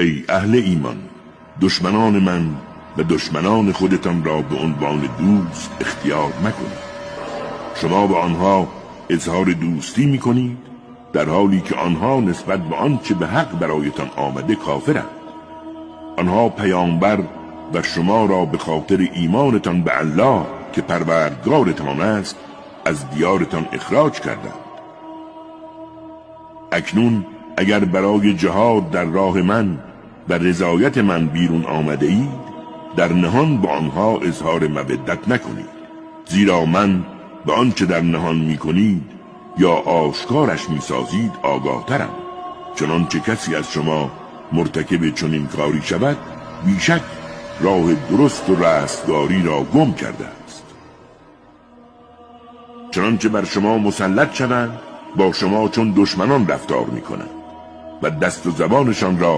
Эй аҳли имон, душманони ман ва душманони худатон ро ба унвони дӯст ихтиёр макунед. Шумо ба онҳо изҳори дӯстӣ мекунед, дар ҳоле ки онҳо нисбат ба он чӣ ба ҳақ бароятон омада кофиранд. Онҳо паёмбар ва шуморо ба хотири имонатон ба Аллоҳ, ки парвардигоратон аст, аз диёртон ихроҷ карданд. Акнун агар барои ҷиҳод дар роҳи ман ва ризояти ман берун омадаед, дар ниҳон бо онҳо изҳори маваддат накунед, зеро ман ба он чӣ дар ниҳон мекунед ё ошкораш месозед огоҳтарам. Чунончи касе аз шумо муртакиби чунин коре шавад, бешак роҳи дуруст ва растгориро гум кардааст. Чунончи бар шумо мусаллат шаванд, бо шумо чун душманон рафтор мекунанд ва даст ва забонашонро